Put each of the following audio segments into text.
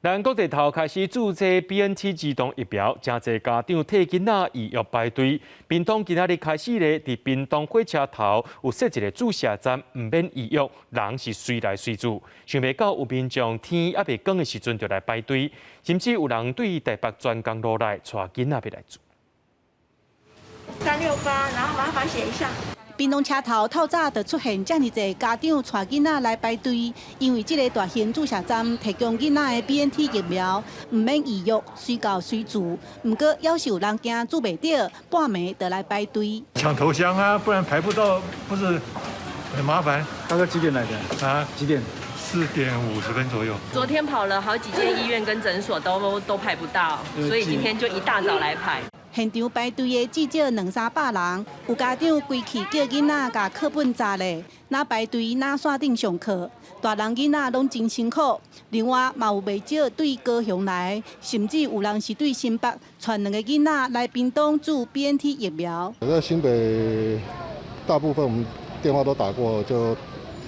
咱國際頭開始注射 BNT 兒童疫苗，誠濟家長替囡仔預約排隊。屏東今仔日開始咧，佇屏東火車頭有設一个注射站，毋免預約，人是隨來隨注。想袂到有民眾天猶未光的時陣就來排隊，甚至有人對台北專工路來帶囡仔欲來注。 368，然後麻煩寫一下。屏東車頭透早就出現遮爾濟家長帶囡仔來排隊，因為這个大型注射站提供囡仔的 BNT 疫苗，毋免預約，隨到隨注。毋過，猶是有人驚注袂著，半暝就來排隊。搶頭香啊，不然排不到，不是很麻煩。大概幾點來的？啊？幾點？4點50分左右。昨天跑了好幾間醫院跟診所都排不到，所以今天就一大早來排。現場排隊的至少兩三百人，有家長規氣叫囡仔共課本砸咧，若排隊若線頂上課，大人囡仔攏真辛苦。另外嘛有袂少對高雄來，甚至有人是對新北帶兩个囡仔來屏東注 BNT 疫苗。在新北，大部分我們電話都打過，就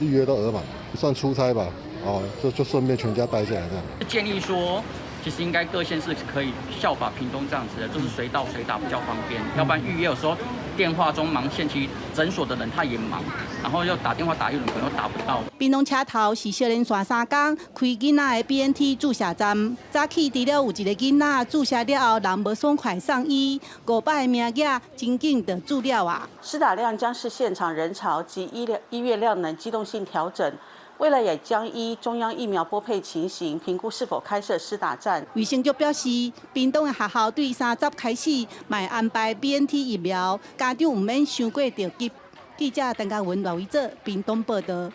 預約都額滿，算出差吧，哦，就順便全家帶下來這樣。建議說，其實應該各縣市可以效法屏東這樣子的，就是隨到隨打比較方便。要不然預約有時候電話中忙線，其實診所的人他也忙，然後又打電話打一輪可能又打不到。屏東車頭是小連續3工開囡仔的 BNT 注射站，早起除了有一个囡仔注射了後人無爽快送醫，500个名額真緊就注了啊。施打量將視現場人潮及醫療醫院量能機動性調整。未來也將依中央疫苗撥配情形，評估是否開設施打站。衛生局表示，屏東的學校對30開始嘛會安排 BNT 疫苗，家長毋免傷過著急。記者鄧家文、羅維哲屏東報道。